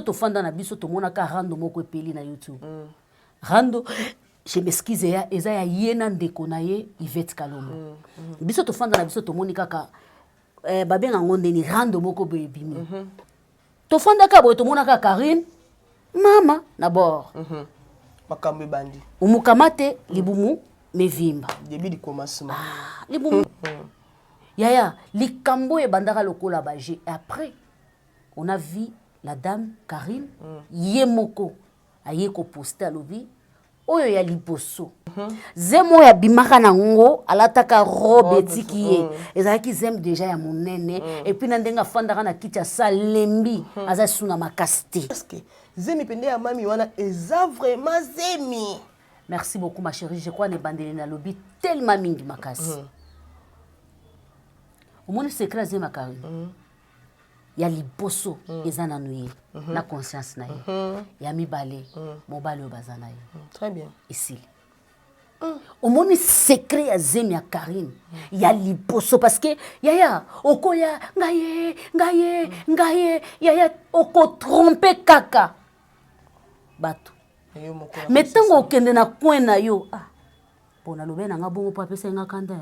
Tofanda na biso, tomonaka rando moko epeli na YouTube. Rando, je m'excuse, ya eza ya ye na ndeko na ye Yvette Kalombo. Biso tofanda na biso, tomoni kaka babenga yango ndeni, rando moko boye ebimi. Tofandaka boye, tomonaka Karine mama na bord. Makambo ebandi. Omukama te libumu mevimba. Début du commencement. Ah, libumu yaya, likambo oyo ebandaka lokola baje. Après, on a vu la dame Karine ye moko aye koposte, alobi oyo ya liboso, zemi oyo abimaka nango, alataka robe, etiki ye, ezalaki zemi déjà ya monene. Et puis na ndenge afandaka na kiti, asalembi, aza suna makasi te. Est-ce que zemi pende ya mami wana eza vraiment zemi? Merci beaucoup, ma chérie. Je crois na ebandeli nalobi tellement mingi makasi. Omoni, secret ya zemi ya Karine ya liboso eza nanu ye na conscience na ye. Ya mibale, mobali oyo baza na ye. Très bien. Esili. Omoni, secret ya zemi ya Karine ya liboso, parce que yaya, okoya ngai ye, ngai ye, ngai ye, yaya, okotrompe kaka bato. Yo moko na Mais ntango okende na coin na yo, ah, mpo nalobi na nga bongo, mpo apesa nga kanda.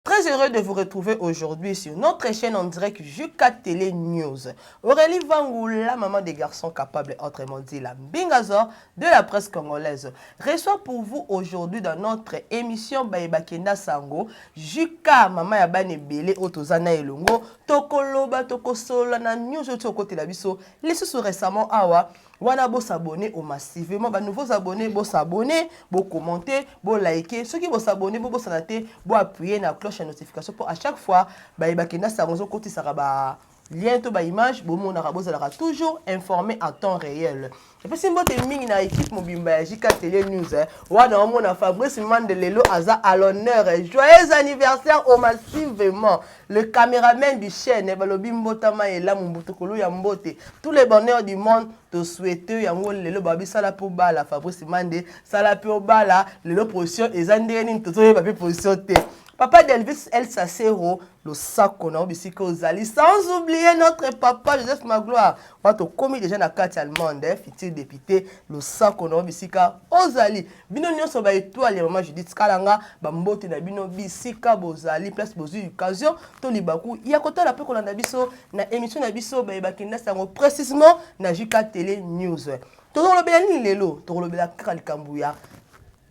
Très heureux de vous retrouver aujourd'hui sur notre chaîne en direct Juka Télé News. Aurélie Vangou, la maman des garçons capables, autrement dit la Mbingazor de la presse congolaise, reçoit pour vous aujourd'hui dans notre émission Baebakenda Sango, Juka, maman ya bana ebele otozana elongo, tokoloba, tokosola na news oyo côté la biso, les récemment awa, wana bosabonner au massivement, banouveaux abonnés, bosabonner, bocommenter, boliker. Soki bosabonner, bobosana te boappuyer na cloche ya notification, mpo à chaque fois bayebakenda sango ozokotisaka ba lien to baimage, bomonaka, bozalaka toujours informé en temps réel. Epesi mbote mingi na équipe mobimba ya JK Télé News. Wana omona Fabrice Mande, lelo aza à l'honneur. Joyeux anniversaire au massivement, le caméraman du chaîne. Balobi mbotama elamu, mbutokolo ya mbote, tous les bonheurs du monde tosouhaite yango lelo. Babi sala mpo bala, Fabrice Mande, sala mpe obala lelo. Position eza ndenge nini? Tozoyeba mpe position te. Papa Delvis El Sacero, losako na yo bisika ozali, sans oublier notre papa Joseph Magloire wana tokomi déjà na kati allemande, futur député, losako na yo bisika ozali. Bino nyonso baétoile ya mama Judith Kalanga, bambote na bino bisika bozali, place bozwi occasion to libaku ya kotala mpe kolanda biso na émission na biso Bayebaki Sango, précisément na JK Télé News. Tokolobela nini lelo? Tokolobela kaka likambo ya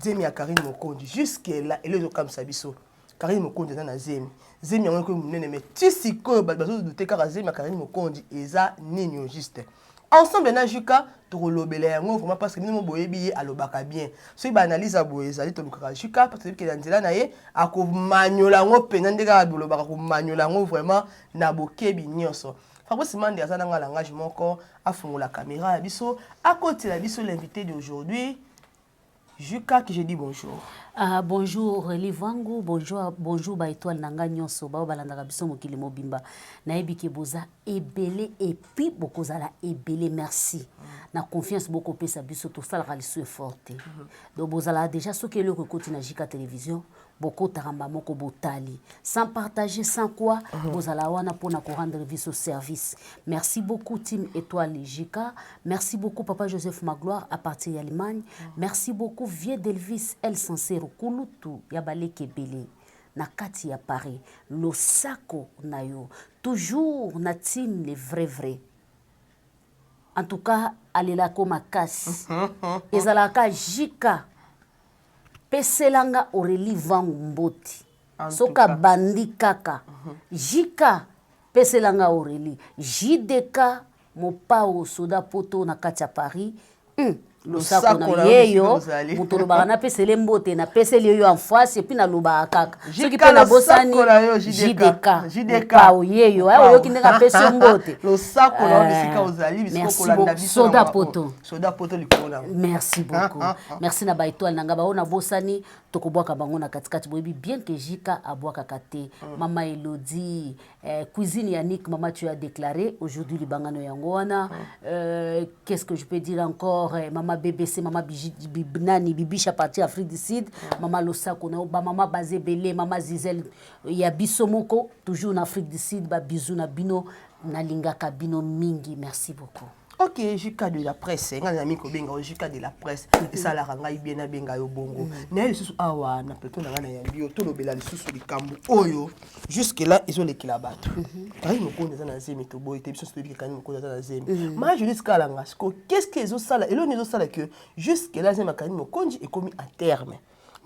zemi ya Karine Mokonzi. Jusque là, elo ezokamwisa biso, Karine Mokonzi aza na zemi, zemi yango ekoyi monene, mais ti sikoyo bato bazodouter kaka zemi ya Karine Mokonzi eza nini au juste. Ensemble na Juka tokolobela yango vraiment, parce que bino mo boyebi ye, alobaka bien. Soki baanalyse ya boye ezali, tolukaka Juka, parce que na nzela na ye akomanyola yango mpenza nde kaka bolobaka, komanyola yango vraiment na bokebi nyonso. Fabrice Mande aza nanga langage moko, afungola caméra ya biso, akotela biso l'invité d'aujourd'hui. Juka, que je dis bonjour. Ah, bonjour Aurélie Vangu, bonjour, bonjour ba étoile na nga nyonso bao balandaka biso mokili mobimba. Nayebi ke boza ebele et puis bokozala ebele. Merci. Na confiance bokopesa biso, tosalaka lisusu effort te. Donc bozala déjà, soki eloko ekoti na JK Télévision, bokotaka mba moko, botali sans partager, sans quoi. Bozala wana mpona korendre biso service. Merci beaucoup, team étoile JK. Merci beaucoup, papa Joseph Magloire à partir ya Allemagne. Merci beaucoup, vieux Delvis El Sincero, kulutu ya baleki ebele na kati ya Paris, losako na yo. Toujours na team les vrai vrai. En tout cas, alelako makasi, ezalaka jika peselanga Aurélie Vangu mboti. Soki abandi kaka jika peselanga Aurélie, JDK Mopao, soda poto na kati ya Paris. Losako na ye yo moto olobaka, napeseli mbote, napeseli yo en face. Et puis nalobaka kaka soki mpe nabosani JDK Pao ye yo oyoki ndenge apesi yo mbote. Losako na yo bisika ozali, bisika kolanda biso. Soda poto. Soda poto likolo na. Merci beaucoup, merci na baétoile na nga. Bao nabosani, tokobwaka bango na katikati. Boyebi bien ke Jika abwakaka te. Mama Elodie, cuisine Yannick, mama, tu as déclaré aujourd'hui libangano yango wana. Qu'est-ce que je peux dire encore? Mama BBC, mama Biji, Bib, nani Bibicha parti Afrique du Sud. Mama Losako na ba mama bazebele, mama Zizel ya biso moko toujours en Afrique du Sud, ba bisous na bino, nalingaka bino mingi, merci beaucoup. Ok, JK de la presse, ngai nami kobenga yo JK de la presse, esalaka ngai bien nabenga yo bongo. Naye lisusu awa na plateau na ngai, nayambi yo, tolobela lisusu likambo oyo jusque là ezolekela bato. Karine Mokonzi aza na zemi, toboyi te, biso nyonso toyebi ke Karine Mokonzi aza na zemi. Ma Judith Kalanga, siko qu'est ce que ezosala, eloni ezosala ke jusque là zemi ya Karine Mokonzi ekomi à terme,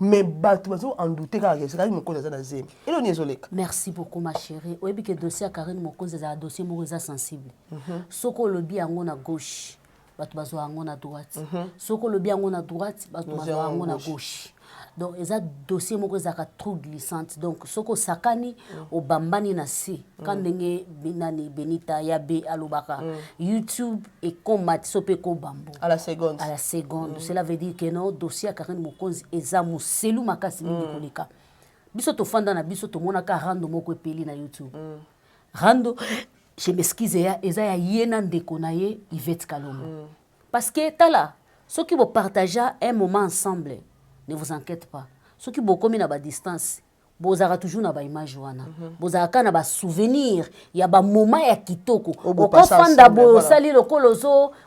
mais bato bazo en douter kaka ke Karine Mokonzi aza na zemi? Eloni ezoleka? Merci beaucoup, ma chérie. Oyebi ke dossier ya Karine Mokonzi ezala dossier moko eza sensible. Soki olobi yango na gauche, bato bazwa yango na droite. Soki olobi yango na droite, bato bazwa yango na gauche. Donc eza dossier moko ezalaka trop glissante. Donc soki osakani, obambani na se ka ndenge nani Benita ya be alobaka, YouTube ekoma ti so mpe ekobambo. À la seconde. À la seconde. Cela veut dire que no dossier ya Karine Mokonzi eza moselu makasi mingi koleka. Biso tofanda na biso, tomonaka rando moko epeli na YouTube. Rando, je m'excuse, ya eza ya ye na ndeko na ye Yvette Kalombo. Parce que tala, soki bopartagea un moment ensemble, ne vous inquiète pas, soki bokomi na badistance, bozalaka toujours na baimage wana. Bozalaka na basouvenir ya bamoment ya kitoko. Okofanda boye, osali lokola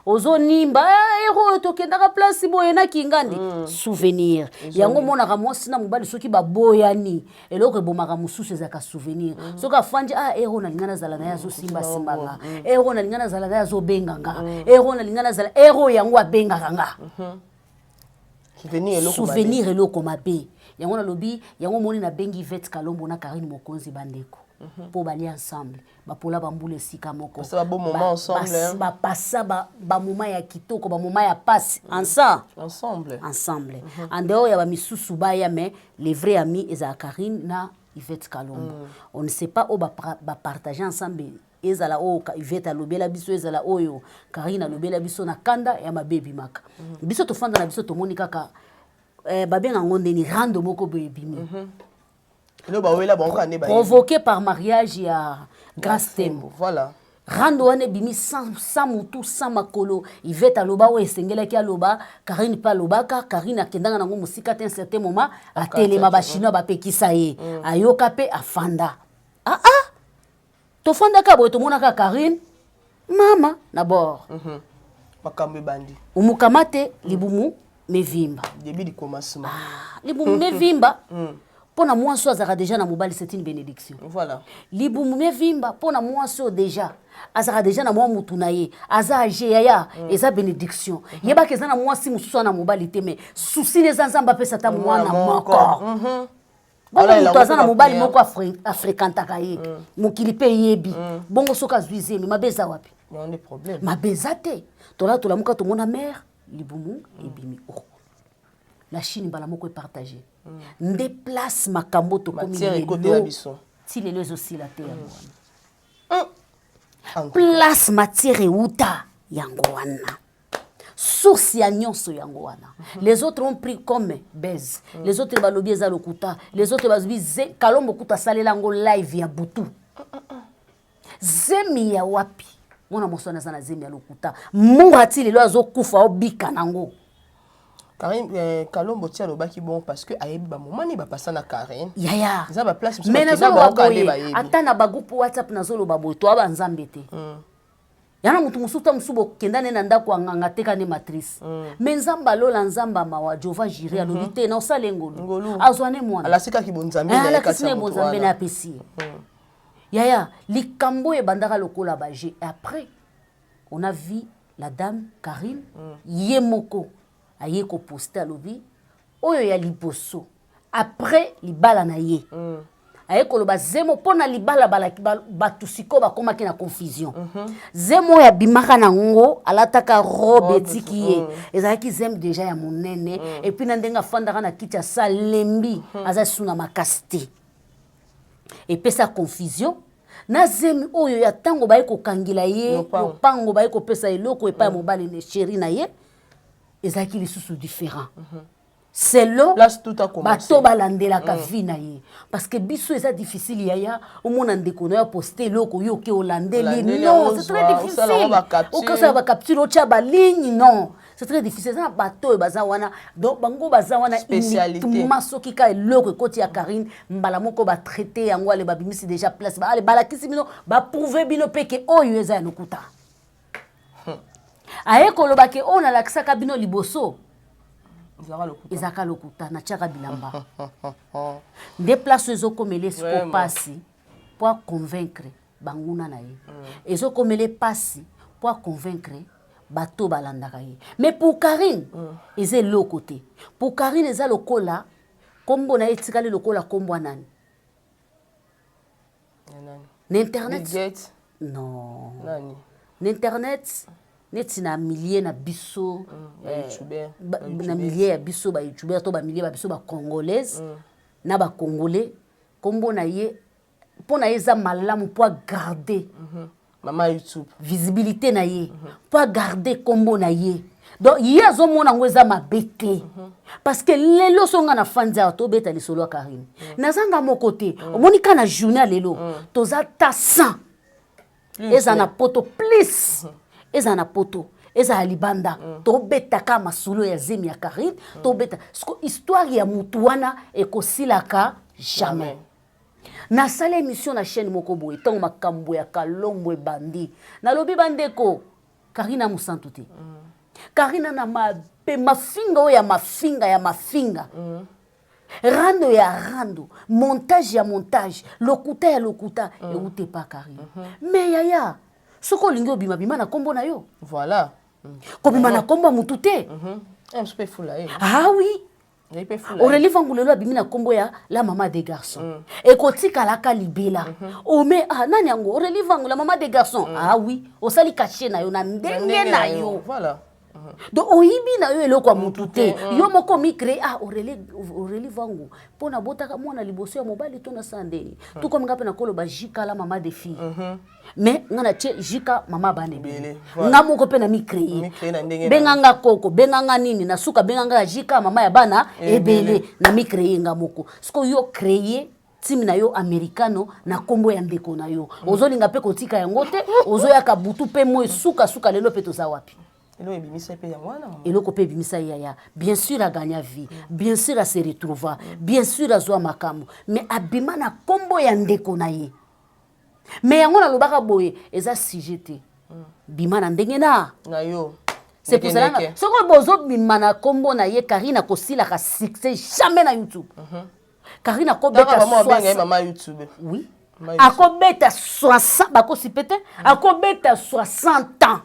ozonimba ero oyo tokendaka place boye na kingandi. Souvenir yango omonaka mwasi na mobali soki baboyani, eloko ebomaka mosusu ezalaka souvenir. Soki afandi, ah, ero nalinga nazala na ye, azosimbasimba ero nalinga nazala na ye, azobenga nga ero nalinga nazala, ero yango abengaka nga. Souvenir eloko mabe yango nalobi yango. Omoni, nabengi Yvette Kalombo na Karine Mokonzi bandeko mpo balia ensemble, bapola bambula esika moko, bapasa bamoment ya kitoko, bamoment ya pasi ensemble. Ensemble. Ensemble. En dehors ya bamisusu baya, mais les vrais amis ezala Karine na Yvette Kalombo. On ne sait pas oyo bapartage ensemble, ezala oyo Yvette alobela biso, ezala oyo Karine alobela biso na kanda ya mabe ebimaka. Biso tofanda na biso, tomoni kaka babenga yango ndeni, rando moko boye ebimi. Provoqué par mariage ya Grâce Tembo. Voilà. Rando wana ebimi sans motu, sans makolo. Yvette aloba oyo esengelaki aloba, Karine mpe alobaka. Karine akendanga nango mosika te, un certain moment atelema, bachinois bapekisa ye. Ayoka mpe afanda. Ah ah, tofandaka boye, tomonaka Karine mama na bord. Makambo ebandi. Omukama te, libumu mevimba. Début du commencement. Ah, libumu mevimba mpo na mwasi oyo azalaka déjà na mobali, c'est une bénédiction. Voilà. Libumu mevimba mpo na mwasi oyo déjà azalaka déjà na mwa mutu na ye, aza age, yaya, eza bénédiction. Yebaka eza na mwasi mosusu wana mobali te, mais souci na eza Nzambe apesa ata mwana moko. Bongo moto aza na mobali moko afréquentaka ye, mokili mpe eyebi bongo. Soki azwi zemi, mabe eza wapi? Mabe eza te. Tola tolamuka, tomona mare libumu ebimi. Oh, la Chine mbala moko epartage nde place makambo tokomi lelo. Ti lelo ezosila te, yango wana place matière euta, yango wana source ya nyonso, yango wana. Les autres ont pris comme base. Les autres balobi eza lokuta, les autres balobi Kalombo kuta asalela yango live ya butu. Zemi ya wapi? Mwana mwasi wana aza na zemi ya lokuta. Mura ti lelo azokufa, obika nango. Karine, Kalombo ti alobaki bon parce que ayebi bamoma nini bapasa na Karine. Yaya. Eza baplace. Mais nazoloba boye, ata na bagroupe WhatsApp nazoloba boye, toa banzambe te. Yana motu mosusu, ta mosusu bokenda ne na ndako ya nganga, teka ne matrice. Mais Nzambe alola, Nzambe amawa, Jova Jire alobi te na osala ngolu, azwa ne mwana. Alasikaki bonzambe. Alakisi ne bonzambe na apesi ye. Yaya, likambo oyo ebandaka lokola baje. Après on a vu la dame Karine ye moko aye koposte, alobi oyo ya liboso après libala na ye. Aye koloba zemo mpo na libala, bato sikoyo bakomaki na confusion. Zemo oyo abimaka nango, alataka robe, etiki ye. Ezalaki zeme déjà ya monene. Et puis na ndenge afandaka na kiti, asalembi, aza suna makasi te, epesa confusion na zemi oyo ya ntango baye kokangela ye Lopango. Lopango, baye kopesa eloko epai ya mobali ne chéri na ye, ezalaki lisusu différent selon Place tout a commencé. Bato balandelaka vie na ye, parce que biso eza difficile, yaya. Omona ndeko na yo aposte eloko, yo oke olandeli. Olandeli Non, yango, c'est très ozwa, osala yango difficile. Bacapture. Okosala bacapture, otya baligne, non, c'est très difficile. Eza na bato oyo baza wana, donc bango baza wana Spécialité. Uniquement soki ka eloko ekoti ya Karine, mbala moko batraite yango, ale babimisi déjà place, ale balakisi bino, baprouve bino mpe ke oyo eza ya lokuta. Aye koloba ke oyo nalakisaka bino liboso Ezalaka lokuta. Ezalaka lokuta, natiaka bilamba. Nde place oyo ezokomela esiko pasi mpo aconvaincre banguna na ye, ezokomela pasi mpo aconvaincre bato balandaka ye. Mais pour Karine, eza eloko te. Pour Karine, eza lokola nkombo na ye etikali lokola nkombo ya nani? Ya nani? Na internet. Bill Gates? Non. Nani? Na internet, neti na milieu na biso, Ba youtubeur, ba na youtubeurs. Milieu ya biso bayoutubeur to bamilie ba biso bacongolaise na bacongolais, nkombo na ye, mpo na ye eza malamu mpo agarde Mama YouTube. Visibilité na ye, mpo agarde nkombo na ye. Donc ye azomona yango eza mabe te, parce que lelo so nga na fandi awa, tobeta lisolo ya Karine, nazanga moko te. Omoni ka na journée ya lelo, toza ta 100. Plus. Eza na poto, plus eza na poto, ezala libanda, tobetaka masolo ya zemi ya Karine. Tobeta siko histoire ya mutu wana, ekosilaka jamais. Nasala émission na chaîne moko boye, ntango makambo ya Kalombo ebandi, nalobi: bandeko, Karine mosantu te. Karine na mabe, mafinga oyo ya mafinga ya mafinga, rando ya rando, montage ya montage, lokuta ya lokuta, euti epa Karine. Mais yaya, soki olingi obima, bima na nkombo na yo. Voilà. Kobima na nkombo ya mutu te. Eh, mosu mpe efula ye. Ah oui. Ezali mpe efula ye. Aurélie Vangu lelo abimi na nkombo ya la mama des garçons, ekotikalaka libela. Ome ah, nani yango? Aurélie Vangu, la mama des garçons. Ah oui, osali cachet na yo na ndenge na yo. Voilà. Donc oyibi na yo eloko ya motu te, yo moko micrée. Ah, Aurélie Vangu, mpo nabotaka mwana liboso ya mobali to nasala ndeni, tukomi nga mpe nakoloba Jika la mama des filles, mais nga na tie Jika mama bana ebele. Ebele, voilà. Nga moko mpe na micréer. Micréer na ndenge na Benga nga koko, benga nga nini, na suka benga nga Jika mama ya bana ebele. Na micréer nga moko. Sikoyo yo créer team na yo americano na nkombo ya ndeko na yo, ozolinga mpe kotika yango te, ozoyaka butu mpe moi, sukasuka lelo mpe toza wapi? Eloko ebimisa mpe yango wana, mama. Eloko mpe ebimisa ye, yaya. Bien sûr aganya vie, bien sûr ase retrouva, bien sûr azwa makambo, mais abima na nkombo ya ndeko na ye. Mais yango nalobaka boye, eza sujet te. Bima na ndenge na na yo. C'est pour cela Ndeke. soki bozobima na nkombo na ye, Karine akosilaka succès jamais na YouTube. Karine akobeta Taka mama obenga ye 60 mama YouTube. Oui. Mama YouTube. Akobeta 60, bakosi pe te, akobeta 60 ans,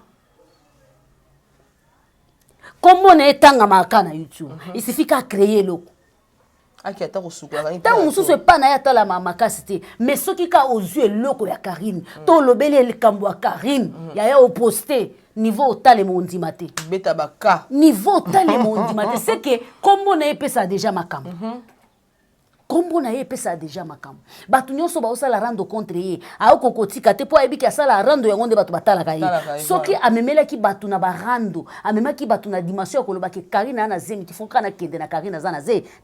kombo na ye etangamaka kaka na YouTube. Il suffit ka créer eloko. Aki ata kosukolaka. Ntango mosusu epai na ye atalama makasi te, mais soki ka ozwi eloko ya Karine to olobeli likambo ya Karine, yaya, oposte, niveau otalema ondima te. Beta baka. Niveau otalema ondima te. C'est que kombo na ye epesaka déjà makambo, kombo na ye epesaka déjà makambo. Bato nyonso baosala rando contre ye, aokoki kotika te mpo ayebiki asala rando yango nde bato batalaka ye. Batalaka ye. Soki amemelaki bato na barando, amemaki bato na dimension ya kolobaki Karine aza na zemi te, foka nakende na Karine aza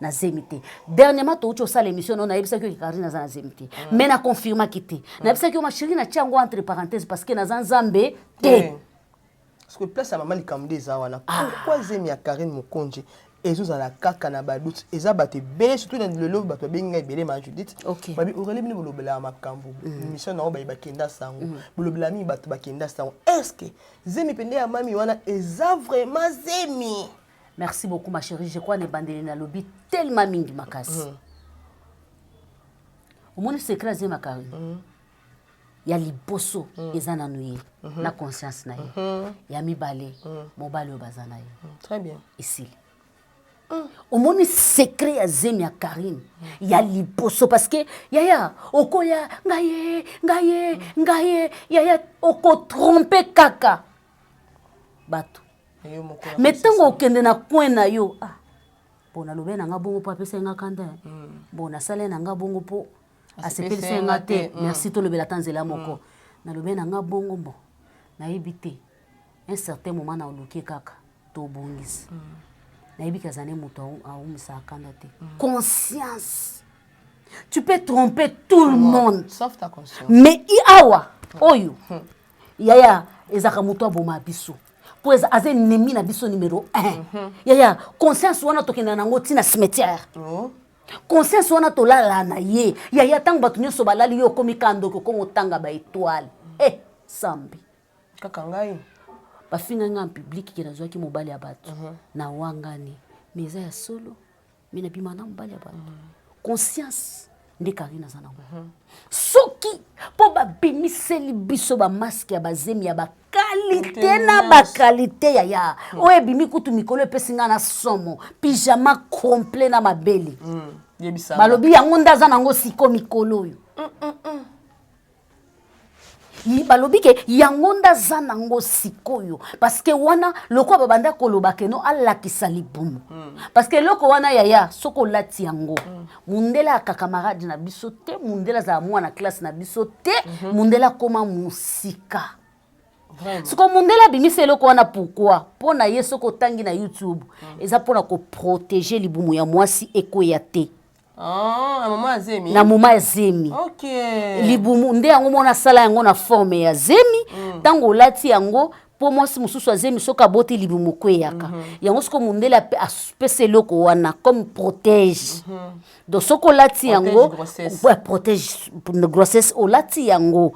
na zemi te. Dernièrement touti osala émission no, nayebisaki oke Karine aza na zemi te, mais naconfirmaki te. Nayebisaki yo, ma chérie, natia yango entre parenthèse parce que naza Nzambe te. Parce que place ya mama, likambo nde eza wana. Pourquoi zemi ya Karine Mokonzi ezozala kaka na badoute? Eza bato ebele, surtout na lelo bato babengi ngai ebele, ma Judith. Babi: Aurélie, bino bolobelaka makambo, mission nango baye bakenda sango, bolobela mingi bato bakenda sango. Est ce que zemi mpe nde ya mami wana eza vraiment zemi? Merci beaucoup, ma chérie. Je crois na ebandeli nalobi tellement mingi makasi. Omoni, secret azemi ya Karine ya liboso eza nanu ye na conscience na ye. Ya mibale, mobali oyo baza na ye. Très bien. Esili. Omoni secret ya zemi ya Karine ya liboso, parce que yaya, okoya ngai ngai ngai, yaya, okotrompe kaka bato. Yo moko na Mais ntango okende na coin na yo, ah bon, nalobi na nga bongo mpo apesa nga kanda, bon, nasala na nga bongo mpo asepelisa nga te. Merci, tolobela ata nzela moko. Nalobi na nga bongo, bon, nayebi te, un certain moment naoluki kaka tobongisa. Nayebi ke aza ne moto awumisaka kanda te. Conscience, tu peux tromper tout le monde, sauf ta conscience. Mais i awa oyo, yaya, ezalaka moto aboma biso mpo aza ennemi na biso numéro 1. Yaya, conscience wana tokenda nango ntina cimetière. Oh. Conscience wana tolala na ye, yaya. Ntango bato nyonso balali, yo okomi kandoki, okomi otanga baétoile e sambi. Kaka ngai. Bafinga nga en public ke nazwaki mobali ya bato na wangani, mais eza ya solo, mais nabima na mobali ya bato. Conscience nde Karine aza nango. Soki mpo babimiseli biso bamasques ya bazemi ya baqualité na baqualité, yaya, oyo ebimi kutu mikolo epesi nga na somo, pyjama complet na mabele. Yebisanga. Balobi yango nde aza nango siko mikolo oyo. Balobi ke yango nde aza nango sikoyo, parce que wana lokola babanda koloba keno alakisa libumu, parce que eloko wana, yaya, soki olati yango, mundele aka camarade na biso te, mundele azala mwana classe na biso te, mundele akóma mosika. Vraiment. Siko mundele abimisi eloko wana pourquoi? Mpo na ye, soki otangi na YouTube, eza mpona koprotéger libumu ya mwasi ekweya te. Ah, na mama azemi. Na moma ya zemi. Libumu nde yango mona asala yango na forme ya zemi. Ntango olati yango, mpo mwasi mosusu azemi, soki aboti, libumu kweyaka yango. Soki mondele apesa eloko wana comme protège, donc soki olati yango, grossesse. Ouais, protège grossesse. Olati yango,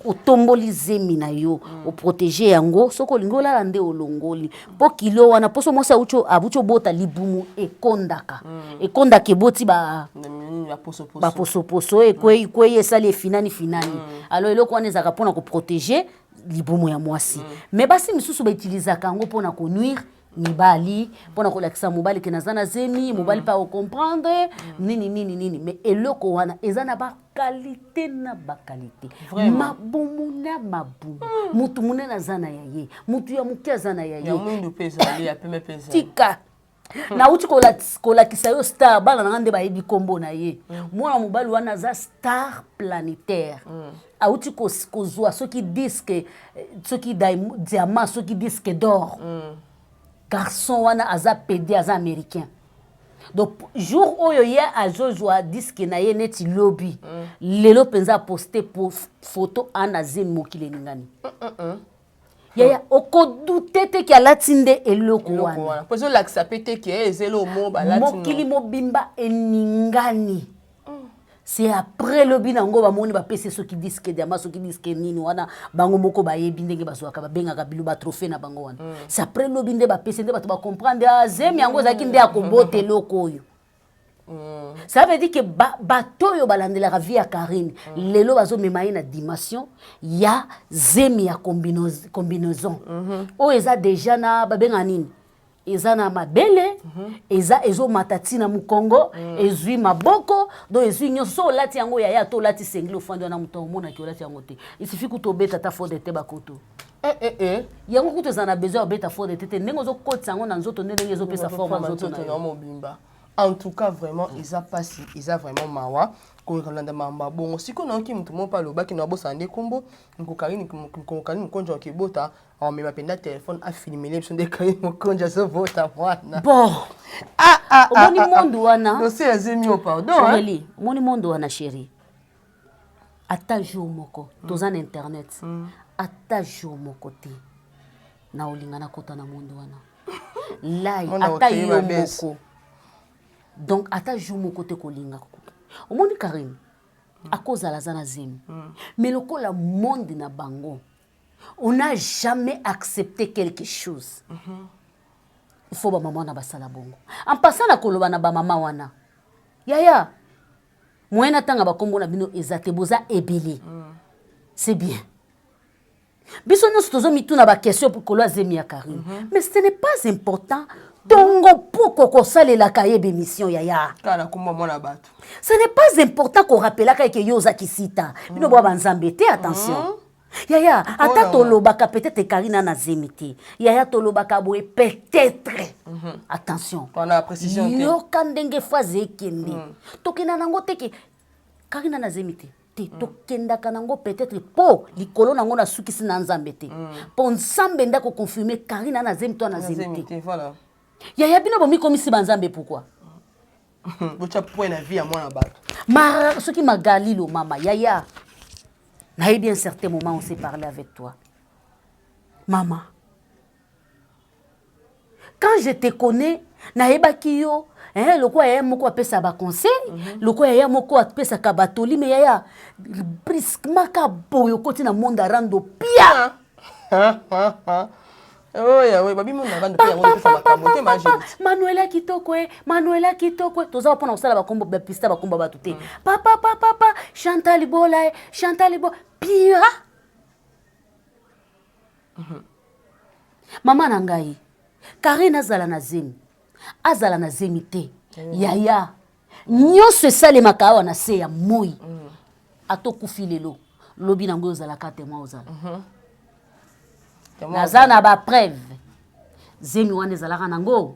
otomboli zemi na yo, oprotège yango. Soki olingi olala nde olongoli, mpo kilo wana, mpo so mwasi abuti obota, libumu ekondaka, ekondaka, eboti ba Nini, baposoposo. Baposoposo ekwei kwei, esali efinani finani. Alors eloko wana ezalaka mpona koprotéger libumu ya mwasi. Mais basi misusu bautilisaka yango mpona konuire mibali, mpona kolakisa mobali ke naza na zemi, mobali mpe akocomprendre nini nini nini. Mais eloko wana eza na baqualité na baqualité. Vraiment. Mabumu na mabumu, mutu monene aza na ya ye, mutu ya moke aza na ya Ya ye. mwindu mpe ezali, ya pembe mpe ezali. Tika, nauti kolakisa yo star. Bana na nga nde bayebi nkombo na ye. Mwana mobali wana aza star planétaire. Auti kozwa soki disque, soki diamant, soki disque d'or. Garçon wana aza pd, aza américain. Donc jour oyo ye azozwa disque na ye, neti lobi, lelo mpenza aposte po photo ana zemi, mokili eningani. Yaya, okodouter te ke alati nde eloko eloko wana. Wana mpo ezolakisa mpe te ke eza eloko moko balati. Mokili mobimba eningani. C'est après lobi nango bamoni bapesi soki disque diamant, soki disque nini wana, bango moko bayebi ndenge bazwaka, babengaka bilo batrophée na bango wana. C'est après lobi nde bapesi, nde bato bacomprendre azemi yango ezalaki nde ya kobota eloko oyo. Ça veut dire que bato oyo balandelaka vie ya Karine lelo bazomema ye na dimension ya zemi ya combinaison oyo eza déjà na babengaka nini, eza na mabele, eza ezomata ntina mokongo, ezwi maboko, donc ezwi nyonso. So olati yango, yaya, to olati singlet, ofandi wana, moto omonaki olati yango te. Il suffit kutu obeta ata fond de teint bakoto. Eh, eh, eh. Yango kutu eza na besoin ya obeta fond de teint te. Ndenge ozokotisa yango na nzoto, nde ndenge ezopesa forme ya nzoto na na yo. Mobimba. En tout cas, vraiment eza mpasi, eza vraiment mawa kolanda makambo ya bongo. Sikoyo nayoki motu moko mpe alobaki na abosana nde nkombo Karine Mokonzi akebota, amema mpenza telefone, afilmele biso nde Karine Mokonzi azobota mwana. Bon. Ah, ah, ah, Omoni ah, ah. monde wana. Dossier ya zemi o, pardon, hein? Aurélie, omoni monde wana, chéri, ata jour moko toza na internet, ata jour moko te na olinga nakota na monde wana lai. Mona Ata okei yo mabesi. moko. Donc ata jour moko te kolinga. Omoni Karine akozala aza na zemi, mais lokola monde na bango, on n'a jamais accepté quelque chose. Il faut bamama wana basala bongo. En passant, na koloba na bamama wana, yaya, moyen natanga bakombo na bino eza te, boza ebele. C'est bien, biso nyonso tozomituna baquestion likolo ya zemi ya Karine, mais ce n'est pas important. Tongo poko kosalelaka ye bemission, yaya. Kaka na kombo mwana bato. Ce n'est pas important korapelaka eke yo oza kisita. Bino bwa banzambe te, attention. Yaya, ata tolobaka peut-être Karine na zemi te, yaya, tolobaka boye peut-être, attention. Wana précision te. Yoka ndenge phrase ekende. Tokenda nango te ke Karine na zemi te te. Tokendaka nango peut-être mpo likolo nango nasukisi na Nzambe te, mpo Nzambe nde akoconfirme Karine na zemi to na zemi te. Te, voilà. Yaya, bino bomikomisi banzambe, pourquoi? Botya point na vie ya mwana bato. Ma, soki Magalilo mama, yaya, nayebi un certain moment on s'est parlé avec toi, mama. Quand je te connais, nayebaki yo, eh, lokola yaya moko apesaka baconseil, lokola yaya moko apesaka batoli. Me yaya, brusquement ka boye okoti na monde arando pia. Oya oyo babi monde arando mpe yango epesa makambo te, Mageli. Manuela kitoko e, Manuela kitoko e. Toza mpona kosala bakombo bapista, bakombo bato te. Papa, papa, papa Chantal Bola e, Chantal Bola pira. Mama na ngai, Karine azala na zemi, azala na zemi te, yaya, nyonso esalemaka awa na se ya moi. Atokufi lelo, lobi nango ozalaka témoin, ozala. Naza na bapreuve, zemi wana ezalaka nango.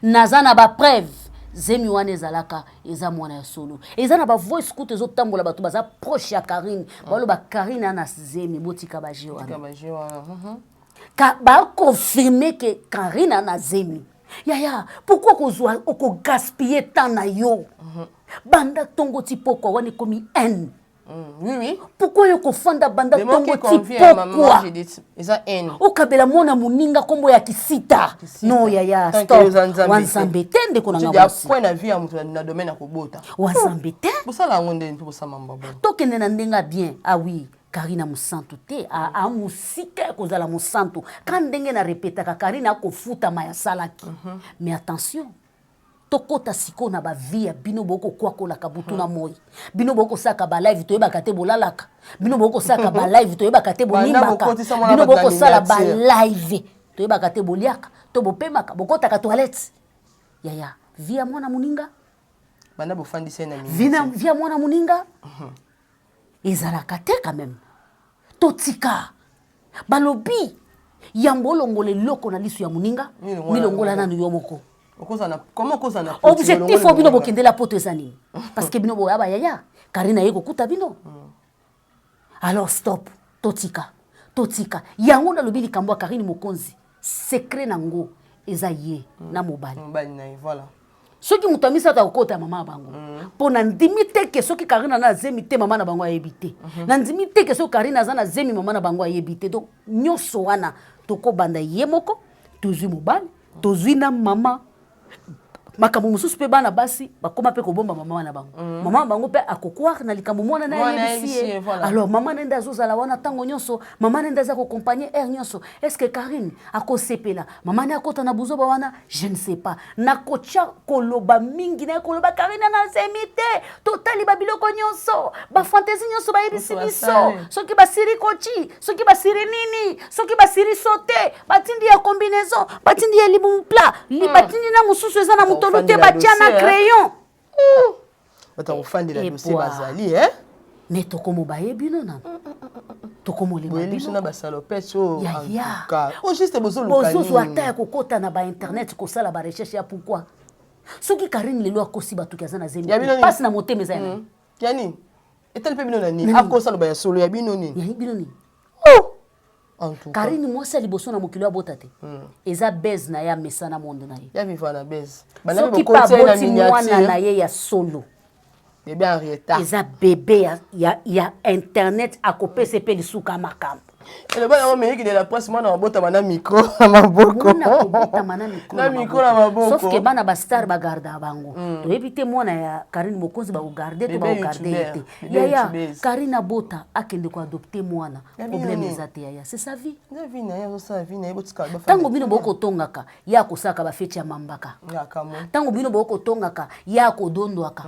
Naza na bapreuve, zemi wana ezalaka, eza mwana ya solo. Eza na bavoice kutu ezotambola, bato baza proche ya Karine baloba Karine ana zemi. Botika baje wana. Baconfirme ke Karine ana zemi. Yaya, pourquoi kozwa okogaspille temps na yo banda ntongo ti pokwa? Wana ekomi haine. Oui, oui. Pourquoi yo kofanda banda ntongo ti pokwa eza haine? Okabela mwana moninga nkombo ya kisita? Non, yaya, stop. Wanzambe te, ndeko na nga mwasi. Point na vie ya moto na domaine ya kobota. Wanzambe te. Bosala yango ndenge mpe bosala mbabo. Tokende na ndenge ya bien. Ah oui, Karine mosantu te, amosika ya kozala mosantu ka ndenge na repetaka, Karine akofutama ya salaki. Mais attention, tokɔta sikoyo na bavie ya bino. Bokokwakolaka butu na moi, bino bokosalaka balive, toyebaka te bolalaka. Bino bokosalaka balive, toyebaka te bonimbaka. Bino bokosala balive, toyebaka te boliaka to bopemaka, bokɔtaka toilette. Yaya, vie ya mwana moninga. Banda bofandisa ye na Vie ya mwana moninga ezalaka te quand même. Totika. Balobi yambo olongola eloko na liso ya moninga, milongola nanu yo moko. Objectif oyo bino bokendela poto eza nini? Parce que bino boya bayaya, Karine aye kokuta bino. Alors stop, totika, totika yango. Nalobi likambo ya Karine Mokonzi, secret nango eza ye na mobali. Soki moto amisato akokota mama ya bango, mpo na ndimi te ke soki Karine aza na zemi te, mama na bango ayebi te. Na ndimi te ke soki Karine aza na zemi, mama na bango ayebi te. Donc nyonso wana tokobanda ye moko, tozwi mobali, tozwi na mama. Makambo mosusu mpe bana basi bakóma mpe kobomba mama wana bango. Mama na bango mpe akokware na likambo mwana na ayebisi ye. Alors mama na nde azozala wana ntango nyonso, mama na nde aza koaccompagne aire nyonso. Est ce que Karine akosepela mama na akota na buzoba wana? Je ne sais pas. Nakotya koloba mingi naye koloba Karine na zemi te. Totali babiloko nyonso, bafantaisie nyonso bayebisi biso, soki basiri koci, soki basiri nini, soki basiri sote, batindi ya combinaison, batindi ya libumu plat, batindi na mosusu eza na motolu te, batia na crayon. Bato kofandela dossier bazali. Me tokomo baye bino nano, tokomolema. Biso na basalopete oyo. Juste bozozwa ata ya kokɔta na bainternet kosala barecherche ya pourquoi. Soki Karine lelo akosi batuki aza na zemi, mpasi na motema eza ya nani? Ya nini? Etali mpe bino na nini? Akosa loba ya solo, ya bino nini? Ya bino nini? Karine mwasi ya liboso na mokili abota te, eza base na ye, amesana monde na ye. Ya vivre na base. Soki mpe aboti mwana na ye ya solo, bébé Henrietta, eza bébé ya internet, akopesa mpe lisuka makambo. Eloba yango Meliki de la Presse, mwana abotama na micro na maboko. Kobotama na micro na maboko. Sauf ke bana bastar bagardaka bango. Toyebi te mwana ya Karine Mokonzi bakogarde to bakogarde ye te. Yaya, Karine abota, akende koadopte mwana, problème eza te. Yaya, c'est sa vie. Ntango bino bokotongaka, ye akosalaka bafeti ya mambaka. Ntango bino bokotongaka, ye akodondwaka.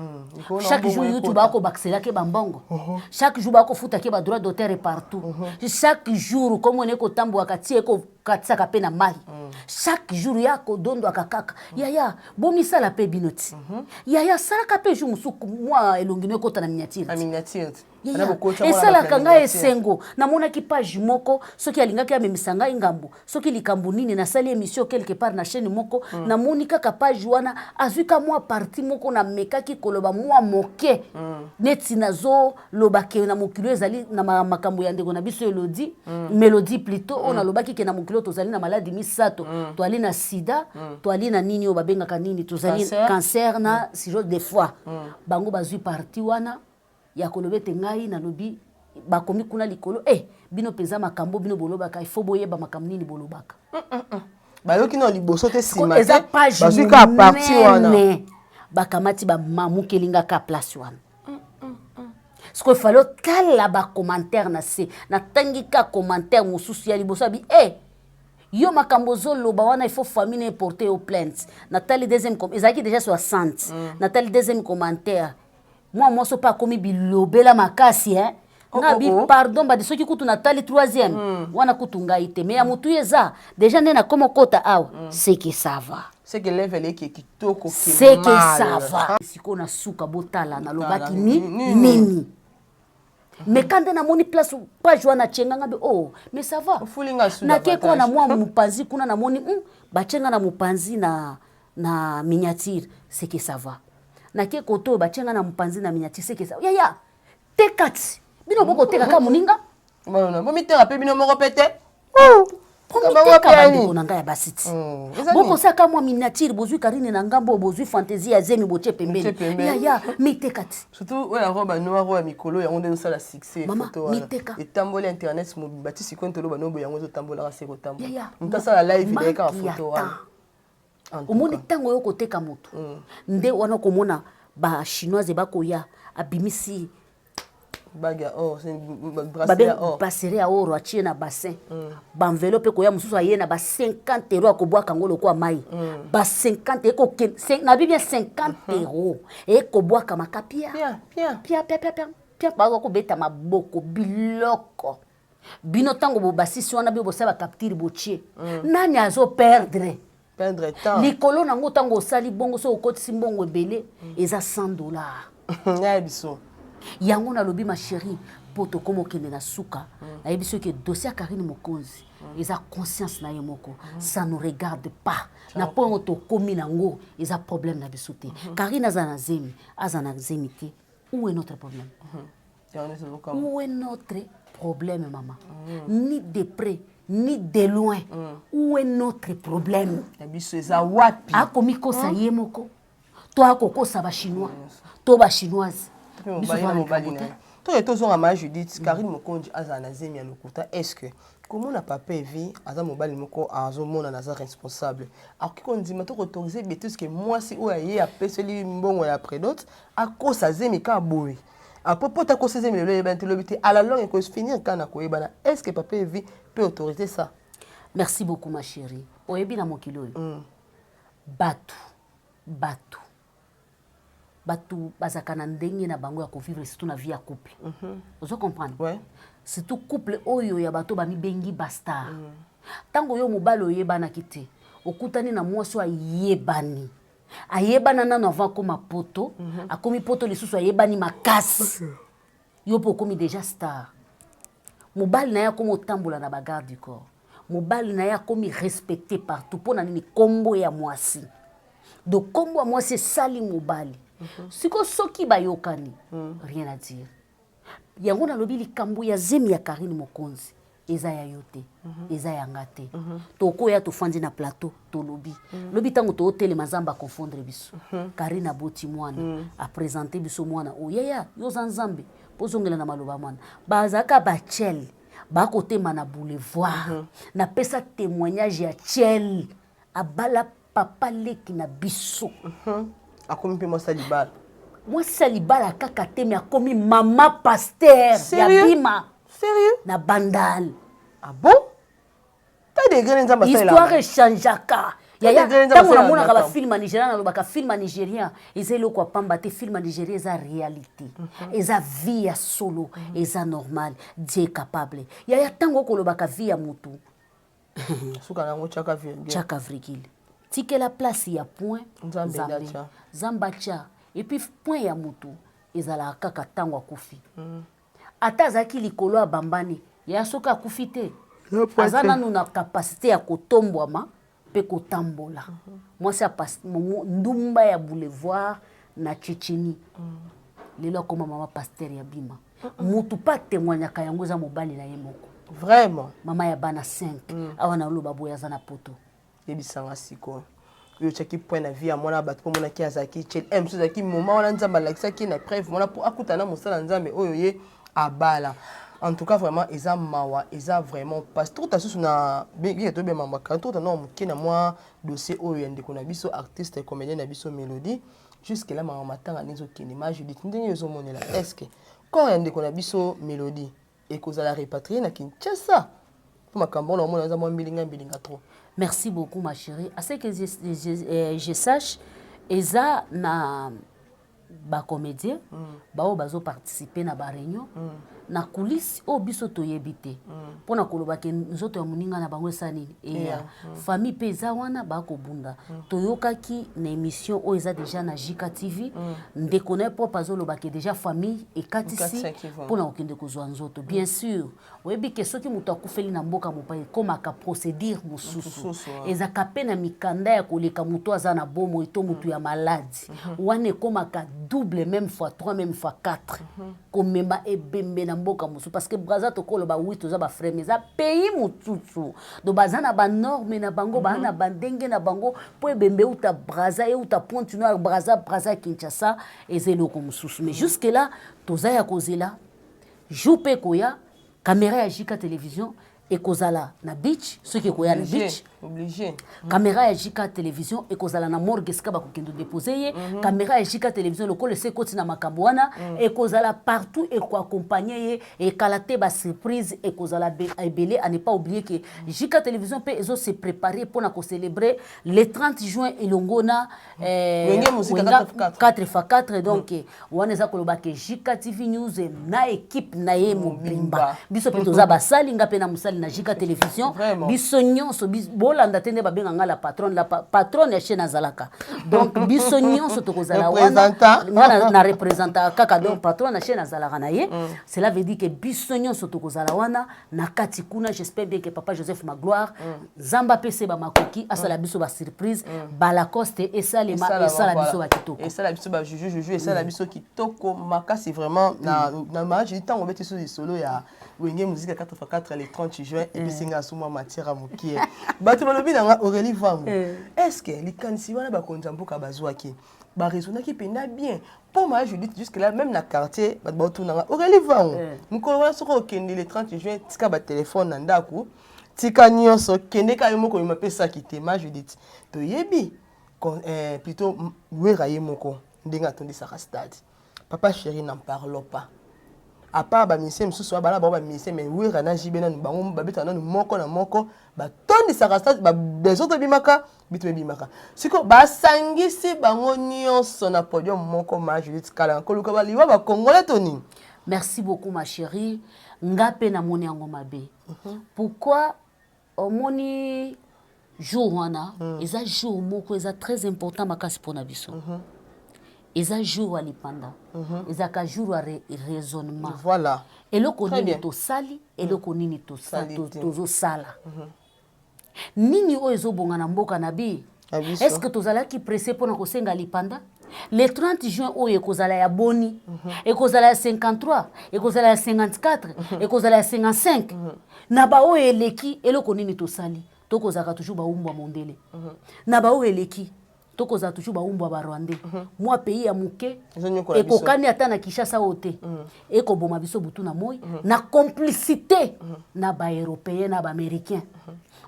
Chaque jour YouTube akobakiselaki bambongo, chaque jour bakofutaki badroit d'auteur partout, chaque jour komona ekotambwaka ti eko. Katisaka mpe na mai chaque jour ya kodondwaka kaka. Yaya, bomisala mpe bino ti. Yaya, salaka mpe jour mosusu mwa elongi no ekota na miniature. Na miniature. Yaya, Ana bokota mwana esalaka bato na ngai miniature. esengo. Namonaki page moko, soki alingaki amemisa ngai ngambo, soki likambo nini, nasali émission quelque part na chaîne moko, namoni kaka page wana azwi ka mwa partie moko, namekaki koloba mwa moke neti nazoloba ke na mokili oyo ezali na makambo ya ndeko na biso Elodie, Mélodie plutôt, oyo nalobaki ke na mokili oyo tozali na maladi misato: toali na sida, toali na nini oyo babengaka nini, tozali Cancer. Cancer na cirrhose de foie. Bango bazwi partie wana ya koloba ete ngai nalobi, bakomi kuna likolo bino mpenza makambo bino bolobaka, ifo boyeba makambo nini bolobaka. Bayoki na liboso te, nsima Eza te. page Bazwi kaka partie wana. monene, bakamati, bamamukeli nga ka place wana. Sikoyo efale otala bacommentaire na se. Natangi ka commentaire mosusu ya liboso abi yo makambo ozoloba wana, il faut famille na eporte yo plainte. Natali deuxième, ezalaki déjà 60. Natali deuxième commentaire, mwa mwasi mpe akomi bilobela makasi Oh, nga oh, bi oh. Pardon badi, soki kutu natali troisième wana, kutu ngai te, mais ya motu eza déjà nde nakoma okota awa, c'est que ça va. C'est que level eke kitoko. C'est que ça va. Sikoyo na suka, botala nalobaki ni Nini? Nini, mais quand nde namoni place page wana atienganga be, oh, mais ça va. Ofulinga su Nake kwa na davantage. mwa mopanzi kuna, namoni batienga na mopanzi na miniature, c'est que ça va. Nake kote oyo, batienga na mopanzi na miniature, c'est que ça. Yaya, teka ti bino bokotekaka moninga. Bomiteka mpe bino moko mpe te. Komiteka, bandeko na ngai ya basi ti. Eza nini? Bokosaka mwa miniature, bozwi Karine na ngambo oyo, bozwi fantaisie ya zemi, botie pembeni. Botie pembeni. Yaya, miteka ti. Surtout oyo ya robe noire oyo ya mikolo, yango nde ezosala succès. Mama, Photo wana miteka. etamboli internet mobimba ti sikoyo. Toloba nobo, yango ezotambolaka se kotambola. Yaya, Moto asala live na ye kaka manque ya photo wana. temps. En tout Omoni cas. ntango oyo koteka moto nde wana, okomona bachinoise bakoya, abimisi bague ya or, c'est bracelet ya or. Bracelet ya oro, atie na bassin, banvelo mpe koya mosusu, aye na ba 50 euro, akobwaka yango lokwa mai. Ba 50 ekokende, nabi bien, 50 euro ekobwaka makapia. Pia pia. Pia pia pia pia pia, baza kobeta maboko biloko. Bino ntango bobasisi wana, bino bosala bacapture, botie, nani azoperdre? Perdre temps. Likolo nango, ntango osali bongo, soki okotisi mbongo ebele, eza 100 $. Ya biso. Yango nalobi, ma chérie, mpo tokóma okende na suka, nayebi soki dossier ya Karine Mokonzi eza conscience na ye moko, ça nous regarde pas. Na mpo yango tokómi nango, eza problème na biso te. Karine aza na zemi, aza na zemi te, où est notre problème? Yango nde tozokama. Où est notre problème, maman? Ni de près ni de loin, où est notre problème? Ya biso eza wapi? Akomi kosa ye moko to akokosa bachinois to bachinoise. Mpe mobali na mobali na ye. Toke tozonga ma Judith. Karine Mokonzi azala na zemi ya lokuta, est ce que komona papa Evi aza mobali moko azomonana aza responsable, akoki kondima to koautoriser bétise ke mwasi oyo aye apeseli mbongo ya prédot akosa zemi kaka boye? Après, po takosa zemi lelo, eyebani te lobi te, à la longue ekofinir kaka na koyebana. Est ce que papa Evi peut autoriser ça? Merci beaucoup, ma chérie. Oyebi, na mokili oyo, bato bazalaka na ndenge na bango ya kovivre, surtout na vie ya couple. Ozo comprendre? Ouais. Surtout couple oyo ya bato bamibengi bastar. Ntango oyo mobali oyebanaki te, okutani na mwasi oyo ayebani, ayebana nano avant akóma poto, akomi poto lisusu, ayebani makasi, yo mpo okomi déjà star, mobali na ye akomi otambola na bagarde du corps, mobali na ye akomi respecté partout. Mpo na nini? Nkombo ya mwasi. Donc nkombo ya mwasi esali mobali. Sikoyo soki bayokani, rien à dire. Yango nalobi, likambo ya zemi ya Karine Mokonzi eza ya yo te, eza ya nga te. Tokoya, tofandi na plateau, tolobi lobi, ntango tootelema, Nzambe aconfondre biso. Karine aboti mwana, aprésenter biso mwana oyo. Yaya, yo oza Nzambe mpo ozongela na maloba mwana. Bazalaka bachele bakotema na boulevard. Napesa témoignage ya chele abala papa leki na biso. Akomi mpe mwasi ya libala. Mwasi ya libala kaka te, mais akomi mama pasteur ya Sérieux? Bima. Sérieux? Na Bandal. Ah bon? Ta degré nzambe asalelaka. Histoire echangeaka, yaya. Degré nzambe Ntango asalelaka namonaka makambo. bafilm ya nigérien, nalobaka film ya nigérien eza eloko ya pamba te. Film ya nigérien eza réalité, eza vie ya solo, eza normal. Dieu est capable, yaya. Ntango okolobaka vie ya motu. Suka nango tiaka virgule. Tiaka virgule, tikela place ya point. Nzambe nde atya. Nzambe atya. Et puis point ya motu ezalaka kaka ntango akufi. Ata azalaki likolo ya bambani ya, soki akufi te, aza nanu na capacité ya kotombwama mpe kotambola. Mwasi ya ndumba ya boulevard na Tchétchénie. Lelo akóma mama pasteur ya bima. Mutu mpe atémoignaka yango, eza mobali na ye moko. Vraiment. Mama ya bana 5. Awa naloba boye, aza na poto. Yebisanga sikoyo, oyo otiaki point na vie ya mwana bato, mpo omonaki azalaki chel mosusu, azalaki moment wana Nzambe alakisaki na preuve wana mpo akutana na mosala Nzambe oyo ye abala. En tout cas, vraiment eza mawa, eza vraiment pas tokota susu na bike tobema mbaka, tokota na moke na mwa dossier oyo ya ndeko na biso, artiste comédien na biso Mélodie. Jusque là makambo matanga nde ezokende. Ma Judith, ndenge ezomonela, est ce que corps ya ndeko na biso Mélodie ekozala rapatrié na Kinshasa? Mpo makambo wana omona eza mwa mbilinga mbilinga trop. Merci beaucoup, ma chérie. À ce que je sache, eza na bacomédien baoyo bazoparticipe na baréunion na coulisse oyo biso toyebi te, mpona koloba ke nzoto ya moninga na bango esa nini eya. Famille mpe eza wana, bakobunda. Toyokaki na émission oyo eza déjà na Jika TV, ndeko na ye propre azoloba ke déjà famille ekatisi mpona kokende kozwa nzoto. Bien sûr, oyebi ke soki moto akufeli na mboka mopaya, ekomaka procédure mosusu, ezalaka mpe na mikanda ya koleka moto aza na bomoi to motu ya maladi. Wana ekomaka double, même fois 3, même fois 4, komema ebembe na mboka mosusu, parce que Braza, tokoloba oui, toza bafrère, mais eza pays mosusu, donc baza na banorme na bango, baza na bandenge na bango. Mpo ebembe euta Braza, euta Pointe Noire, Braza, Braza, Kinshasa, eza eloko mosusu. Mais jusque là toza ya kozela jour mpe ekoya, caméra ya Jika Télévision ekozala na beach. Soki ekoya na beach, obligé. Caméra ya Jika Télévision ekozala na morgue esika bakokende dépose ye. Caméra ya Jika Télévision, lokola ese ekoti na makambo wana, ekozala partout, ekoaccompagne ye. Ekala te, basurprise ekozala ebele. À ne pas oublier que Jika Télévision mpe ezose préparer mpona kocélébrer le 30 juin elongo na Wenge Musica 4 x 4. Donc wana eza koloba ke Jika TV News na équipe na ye mobimba, biso mpe toza basali, nga mpe na mosali na Jika Télévision, biso nyonso bolanda te nde babenga nga la patronne, la patronne ya chaîne azalaka. Donc biso nyonso tokozala wana, nga na représentaka kaka, donc patronne ya chaîne azalaka na ye. Cela veut dire que biso nyonso tokozala wana na kati kuna. J'espère bien que papa Joseph Magloire, Nzambe apese bamakoki, asala biso basurprise, balacoste esalema, esala biso bakitoko. Esala biso bajuju juju, esala biso kitoko makasi vraiment. Na maji ntango obeti so lisolo ya Wenge Musica 4x4 le 30 juin, epesi nga asumwa matière ya mokie. Bato balobi na nga, Aurélie Vangu, est ce que likanisi wana bakonzi ya mboka bazwaki, baraisonnaki mpenza bien? Mpo ma Judith, jusque là même na quartier bato baotunanga, Aurélie Vangu, mokolo wana soki okende le 30 juin, tika batelefone na ndako, tika nyonso, kende kaka yo moko, oyima apesaki te. Ma Judith, toyebi plutôt Wera ye moko ndenge atondisaka stade, Papa Chéri n'en parlons pas, à part bamusicien mosusu wana bana bango bamusicien, mais Wera na JB nanu bango babetaka nanu moko na moko, batondisaka stade, desordre ebimaka, bitu ebimaka. Sikoyo basangisi bango nyonso na podium moko. Ma Judith Kalanga, koluka baliwa bakongole to nini? Merci beaucoup, ma chérie. Nga mpe namoni yango mabe. Pourquoi? Omoni jour wana eza jour moko eza très important makasi mpona biso. Eza jour ya lipanda, ezalaka jour ya raisonnement. Eloko nini tosali, eloko nini tozosala, nini oyo ezobonga na mboka na bi. Est ce que tozalaki pressé mpona kosenga lipanda le 30 juin oyo? Ekozala ya boni? Ekozala ya 53, ekozala ya 54, ekozala ya 55 na baoyo eleki. Eloko nini tosali? Tokozalaka toujours baumbwa mondele na baoyo eleki, tokozala toujours baumbwa barwandais. Mwa pays ya moke ekokani ata na Kinshasa oyo te, ekoboma biso butu na moi na complicité na baeuropéen na baaméricain,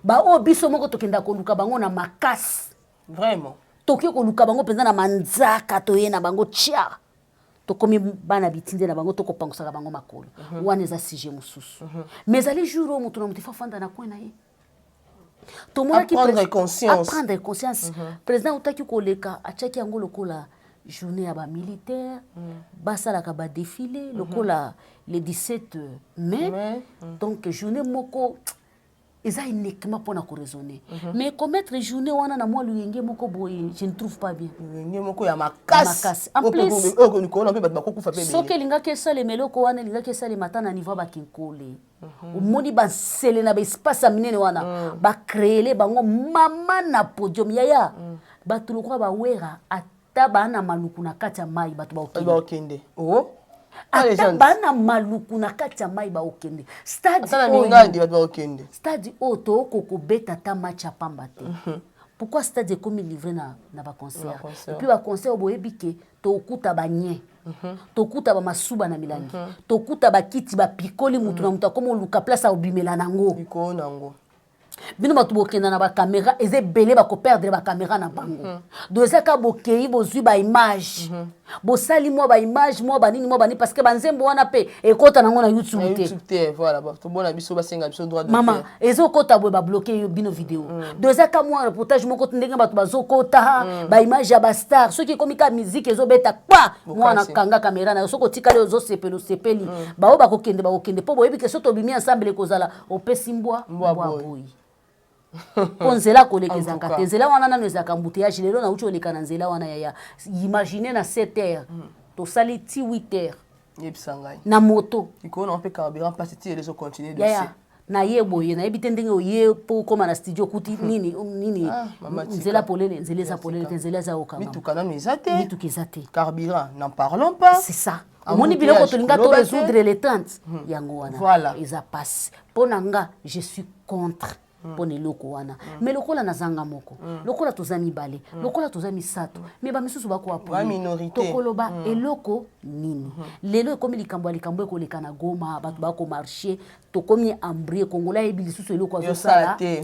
baoyo biso moko tokenda koluka bango na makasi. Vraiment. Tokoki koluka bango mpenza na manzaka, toye na bango tia, tokomi bana bitinde na bango, tokopangusaka bango makolo. Wana eza sujet mosusu, mais ezali jour oyo moto na moto ifo afanda na coin na ye. Tomonaki prendre conscience. Prendre conscience. Président autaki koleka, atiaki yango lokola journée ya bamilitaire, basalaka badéfilé lokola le 17 mai. Donc journée moko. Eza uniquement mpona koraisonner, mais komettre journée wana na mwa luyenge moko boye, je ne trouve pas bien. Luyenge moko ya makasi. En plus, oyo likolo mpe bato bakokufa mpe. Soki elingaki esalema, eloko wana elingaki esalema ata na niveau ya bakinkole. Omoni basele na baespace ya minene wana, bacréele bango mama na podium. Yaya, bato lokola bawera, ata baa na maluku na kati ya mai, bato baokende. Oh, ata baa na maluku na kati ya mai, baokende. Stade oyo, stade oyo tooko kobeta ata match ya pamba te. Pourquoi stade ekomi livré na baconcert? Et puis baconcert oyo, boyebi ke tokuta banye, tokuta bamasuba na milangi, tokuta bakiti bapikoli, mutu na mutu akómi oluka place akobimela nango. Likolo nango. Bino bato bokenda na bacaméra, eza ebele bakoperdre bacaméra na bango. Donc eza kaka bokei, bozwi baimage, bosali mwa baimage, mwa banini, mwa banini, parce que banzembo wana mpe ekɔta nango na YouTube te. Te, voilà, tobona biso basenga biso droit. Mama, ezokɔta boye, babloquer yo bino video. Donc eza ka mwa reportage moko ndenge bato bazokɔta, baimage ya bastar. Soki ekomi ka musique ezobeta kpa, mwana kanga caméra na yo. Soki otikali, ozosepela, osepeli. Bao bakokende, bakokende, mpo boyebi ke so tobimi ensemble, ekozala opesi mbwa mbwa boyi, mpo nzela koleka ezalaka te. Nzela wana nano ezalaka embouteillage. Lelo nauti oleka na nzela wana, yaya, imagine na 7 heures tosali ti 8 heures. Yebisa ngai. Na moto. Likolo nango mpe carburant mpasi ti ele ezocontinue. Yaya, naye boye, nayebi te ndenge oye mpo okóma na studio, okuti nini nini? Nzela polele, nzela eza polele te, nzela eza okanga. Mituka nano eza te. Mituka eza te. Carburant, n'en parlons pas. C'est ça. Omoni biloko tolinga to résoudre le 30, yango wana eza pasi. Mpo na nga, je suis contre mpo na eloko wana. Mais lokola nazanga moko, lokola toza mibale, lokola toza misato, mais bamisusu bakoapoye, tokoloba eloko nini? Lelo ekomi likambo ya likambo ekoleka na Goma, bato bakomarcher, tokomi embrouillé. Congolais ayebi lisusu eloko azosala te.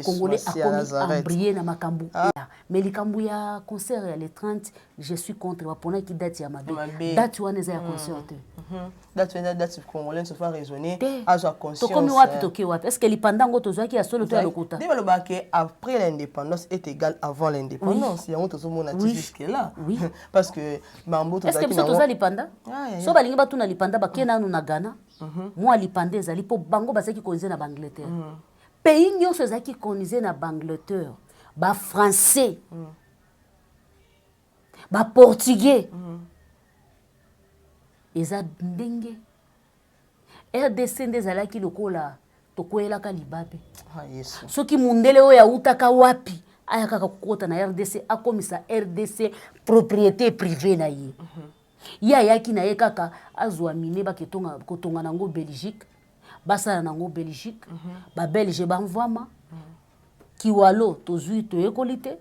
Congolais akomi embrouillé na makambo ya. Mais likambo ya concert ya le 30, je suis contre. Baponaki date ya mabe, date wana eza ya concert te. Date wana, date congolais se fa raisonner, azwa conscience. Tokomi wapi? Toke wapi? Est ce que lipanda yango tozwaki ya solo to ya lokuta? Nde balobaka ke après l'indépendance est égal avant l'indépendance. Yango tozomona ti jusque là, parce que mambo. Est ce que biso toza lipanda? So balingi batuna lipanda, bake nanu na Ghana. Mwa lipanda ezali mpo bango bazalaki colonisé na baAngleterre. Pays nyonso ezalaki colonisé na baAngleterre, bafrançais, baportugais. Eza ndenge RDC nde ezalaki lokola tokweyelaka libabe. Soki mundele oyo awutaka wapi, aya kaka kokota na RDC, akomisa RDC propriété privée na ye. Ye ayaki na ye kaka azwa mine, baketonga kotonga nango Belgique, basala nango Belgique. Babelge bamvwama. Kiwalo tozwi, toyekoli te,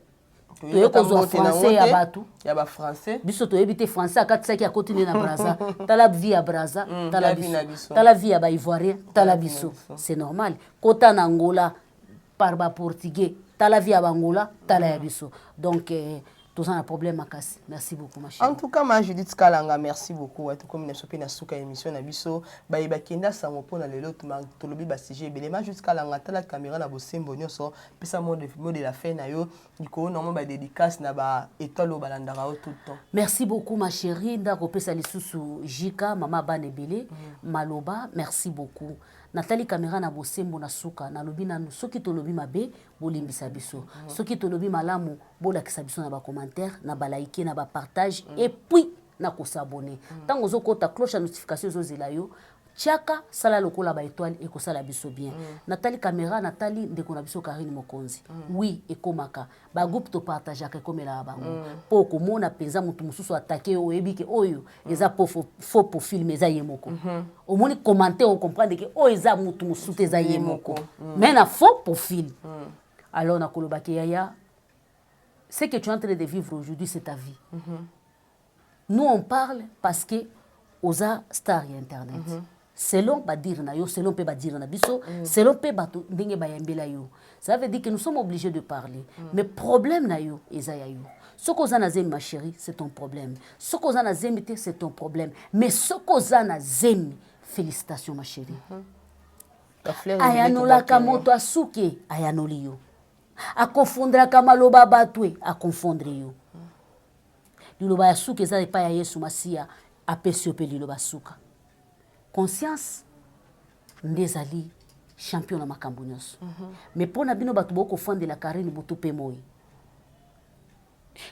toye kozwa français ya bato. Ya bafrançais. Biso toyebi te français akatisaki, akoti nde na Braza. Tala vie ya Braza, tala biso, tala vie ya baivoirien, tala biso. C'est normal. Kota na Angola par baportugais, tala vie ya bangola, tala ya biso. Donc toza na problème makasi. Merci beaucoup, ma chérie. En tout cas, ma Judith Kalanga, merci beaucoup. Tokomi na biso mpe na suka émission na biso. Bayebaki nda sango mpona lelo, tolobi basujet ebele. Ma Judith Kalanga, tala caméra na bosembo nyonso, pesa mot de la fin na yo, likolo nango badédicace na baétoile oyo balandaka yo tout le temps. Merci beaucoup, ma chérie. Ndakopesa lisusu Jika, mama bana ebele, maloba. Merci beaucoup. Natali caméra na bosembo na suka, nalobi nanu: soki tolobi mabe, bolimbisa biso. Soki tolobi malamu, bolakisa biso na bacommentaire, na balike, na bapartage, et puis na kos'abonner. Ntango ozokota, cloche ya notification ezozela yo. Tiaka, sala lokola baétoile, ekosala biso bien. Natali caméra, natali ndeko na biso Karine Mokonzi. Oui, ekomaka bagroupe topartageaka, ekomelaka bango mpo okomona mpenza motu mosusu atake yo, oyebi ke oyo eza po faux profil, mais eza ye moko. Omoni commentaire, ocomprendre ke oyo eza motu mosusu te, eza ye moko, mais na faux profil. Alors nakolobaki: yaya, ce que tu es en train de vivre aujourd'hui, c'est ta vie. Nous, on parle parce que oza star ya internet. Selon badire na yo, selon mpe badire na biso, selon mpe bato ndenge bayambela yo, ça veut dire que nous sommes obligés de parler. Mais problème na yo eza ya yo. Soki oza na zemi, ma chérie, c'est ton problème. Soki oza na zemi te, c'est ton problème. Mais soki oza na zemi, félicitations, ma chérie. Ayanolaka moto asuki, ayanoli yo, akonfondraka maloba bato e akonfondre yo. Liloba ya suka eza epai ya Yesu Masiya, apesi yo mpe liloba suka. Conscience nde ezali. Champion na makambo nyonso. Mais mpo na bino bato bokofandela Karine butu mpe moi,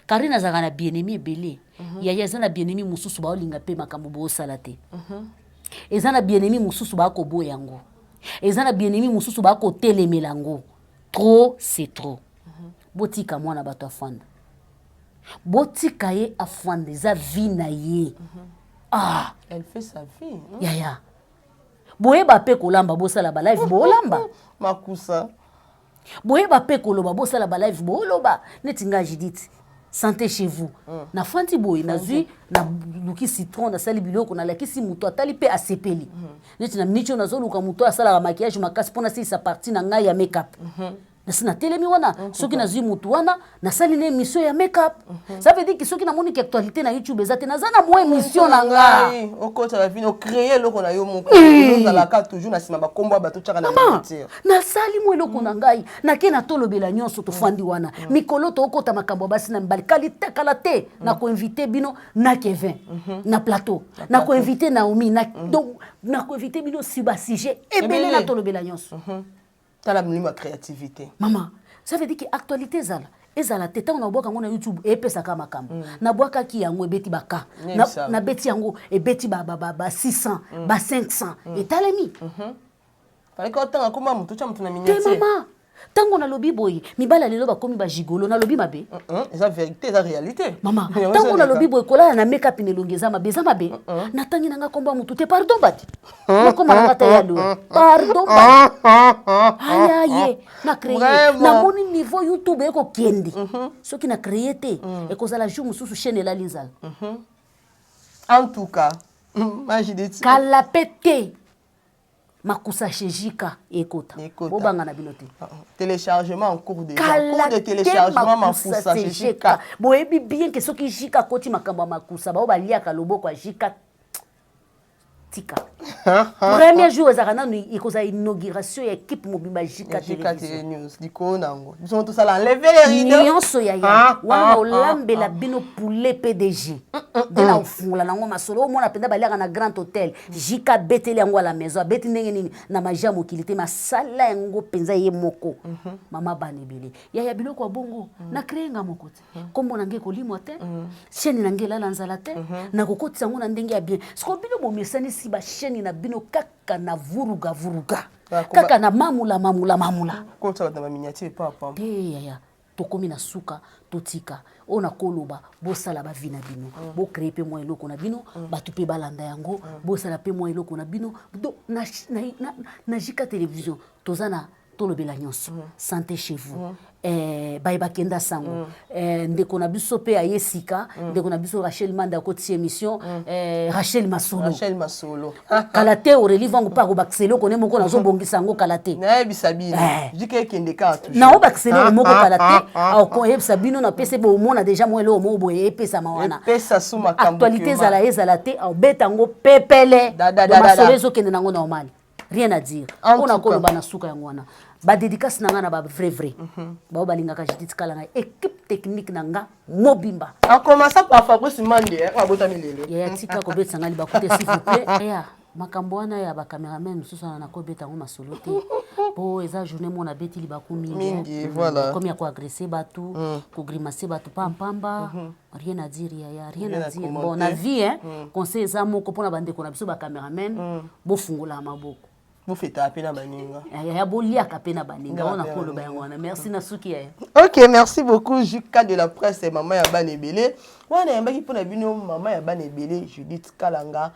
Karine azalaka na bien-aimé ebele. Yaya, eza na bien-aimé mosusu baolinga mpe makambo boosala te. Eza na bien-aimé mosusu bakoboya yango, eza na bien-aimé mosusu bakotelemela yango. Trop, c'est trop. Botika mwana bato afanda, botika ye afanda, eza vie na ye. Ah. Elle fait sa vie, hein? Yaya, boyeba mpe kolamba, bosala balive, boolamba. Makusa. Boyeba mpe koloba, bosala balive, booloba. Neti ngai Judith, santé chez vous. Nafandi boye, nazwi, naluki citron, nasali biloko, nalakisi moto, atali mpe asepeli. Neti na miniti oyo nazoluka moto asalaka maquillage makasi mpo nasilisa partie na ngai ya make-up. Nasi natelemi wana, soki nazwi motu wana, nasali na émission ya make-up. Ça veut dire que soki namoni ke actualité na YouTube eza te, naza na mwa émission na nga. Okota ba vino, ocréer eloko na yo moko, ozalaka toujours na nsima bakombo ya bato tiaka na miniature. Nasali mwa eloko na ngai, nake na tolobela nyonso. Tofandi wana mikolo, tookota makambo ya basi na mibali. Kali te, kala te, nakoinvite bino na Kevin na plateau, nakoinvite Naomi na, donc nakoinvite bino si basujet ebele na tolobela nyonso. Tala molimo ya créativité. Mama, ça veut dire que actualité ezala, ezala te, ntango nabwaka yango na YouTube, epesaka makambo. Nabwakaki yango, ebeti baka, nabeti yango, ebeti ba 600, ba 500, etalemi. Fallait otanga koma motu, otya motu na te. Miniature. Mama, ntango nalobi boye, mibali ya lelo bakomi bagigolo, nalobi mabe? Eza vérité, eza réalité. Mama, ntango nalobi boye, kolala na makeup na elongi eza mabe, eza mabe. Natangi nanga kombo ya motu te, pardon badi, nakoma nanga ta ya loe, pardon badi, ayaye na créer. Namoni niveau YouTube ekokende, soki na créer te, ekozala jour mosusu chaîne elali nzala. En tout cas, ma Judith. Kala pe te, makusa shejika ekota. Bobanga na bino te. Téléchargement en cours déjà, cours de téléchargement, makusa shejika. Boyebi bien ke soki jika akoti makambo ya makusa, bao baliaka loboko ya jika. Tika, premier jour ezalaka nanu, ekozala inauguration ya équipe mobimba jika. Télévision News likolo nango, biso tosala enlever les rideaux. Nyonso ya ya wana, olambela bino poulet PDG nde na ofungola nango masolo. Omona mpenza baliaka na Grand Hôtel, jika abeteli yango à la maison, abeti ndenge nini na magie ya mokili te, masala yango mpenza ye moko. Mama, bana ebele yaya, biloko ya bongo na créer nga moko te. Nkombo na ngai ekolimwa te, chaîne na ngai elala nzala te, nakokotisa yango na ndenge ya bien. Siko bino bomesanisi bachaîne na bino kaka na vuruga vuruga, kaka na mamula mamula mamula. Kotisa bato na baminiature papa. Te yaya, tokomi na suka, totika oyo nakoloba. Bosala bavie na bino, bocréer mpe mwa eloko na bino, bato mpe balanda yango. Bosala mpe mwa eloko na bino. Donc na Jika Télévision toza na tolobela nyonso, santé chez vous, baye bakenda sango, ndeko na biso mpe aye sika, ndeko na biso Rachel Manda akotisi émission, Rachel Masolo. Rachel Masolo. Kala te, Aurélie Vangu mpe akobakisa eloko ne moko, nazobongisa yango kala te. Nayebisa bino, jika ekende kaka toujours. Naobakisa eloko moko kala te, akoyebisa bino, napesi bomona déjà mwa eloko moko boye epesama wana. Epesa su makambo. Actualité ezala, ezala te, aobeta yango pepele. Da, da, da, da, masolo da. Ezokende nango normal, rien à dire. En Mpona tout cas. koloba na suka yango wana, badédicace na nga na bavrai vrai bao balingaka Judith Kala, ngai équipe technique na nga mobimba. En commençant par Fabrice Mande, oyo abotami lelo. Yaya, tika kobetisa ngai libaku te, s'il vous plaît. Ya makambo wana ya bacaméraman mosusu wana, nakobeta yango masolo te, mpo eza journée moko nabeti libaku mingi. Mingi, voilà. Komi ya koagresser bato, kogrimacer bato pampamba, rien à dire yaya, rien Rien à à dire. commenter. Bon, na vie, hein, conseil eza moko mpona bandeko na biso bacaméraman: bofungola maboko. Bofetaka mpe na baninga. Yaya, boliaka mpe na baninga. Nga wana mpe na koloba baninga. yango wana. Merci na suki yaya. Ok, merci beaucoup Juka de la presse, mama ya bana ebele wana yambaki mpona bino, mama ya bana ebele Judith Kalanga,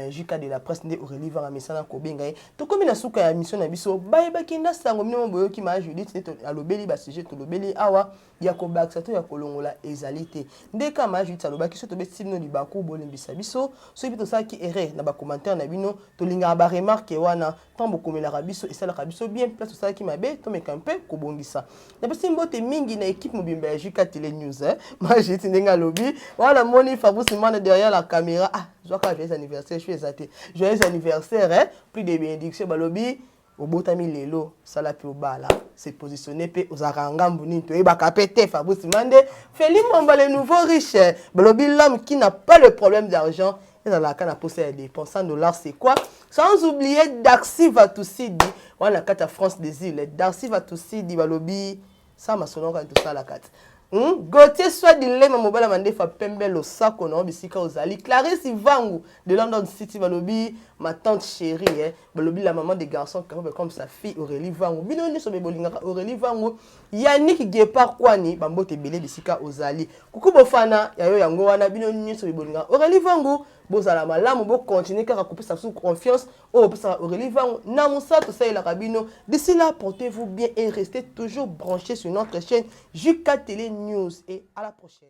Juka de la presse nde Aurélie Vanga misana kobenga ye. Tokomi na suka ya mission na biso. Bayebaki nda sango bino mo boyoki ma Judith nde alobeli basujet tolobeli awa, ya kobakisa to ya kolongola ezali te. Nde kaka ma Judith alobaki, so tobetisi bino libaku, bolimbisa biso. Soki mpe tosalaki erreur na bacommentaire na bino, tolingaka baremarque wana. Ntango bokomelaka biso, esalaka biso bien. Place tosalaki mabe, tomeka mpe kobongisa. Napesi mbote mingi na équipe mobimba ya Juka Télé News, eh? Ma Judith ndenge alobi wana, moni Fabrice Mana derrière la caméra. Ah, zwaka joyeux anniversaire, je eza te, joyeux anniversaire, eh? Plus de bénédiction. Balobi obotami lelo, sala mpe obala se positionne mpe ozalaka ngambu nini, toyebaka mpe te. Fabrice Mande, Feli Mwamba, le nouveau riche. Balobi l'homme qui n'a pas le problème d'argent ezalaka na posa ya dépense 100 dollars, c'est quoi? Sans oublier Darcy Vatusidi wana kati ya France des Îles. Darcy Vatusidi, balobi sa masolo kaka tosalaka te. Gauthier Swadi Lema, mobala mandefa pembe, losako na bisika ozali. Clarisse Vangu de London City, balobi ma tante chérie, eh? Balobi la maman des garçons capable comme sa fille Aurélie Vangu. Bino nyonso be bolingaka Aurélie Vangu. Yannick Guépard Kwani, bambote ebele bisika ozali. Kuku bofana yayo yango wana. Bino nyonso be bolingaka Aurélie Vangu, bozala malamu, bocontinue kaka kopesa biso confiance oyo opesaka Aurélie Vangu na mosala tosalelaka bino. D'ici là, portez-vous bien et restez toujours branchés sur notre chaîne JK Télé News et à la prochaine.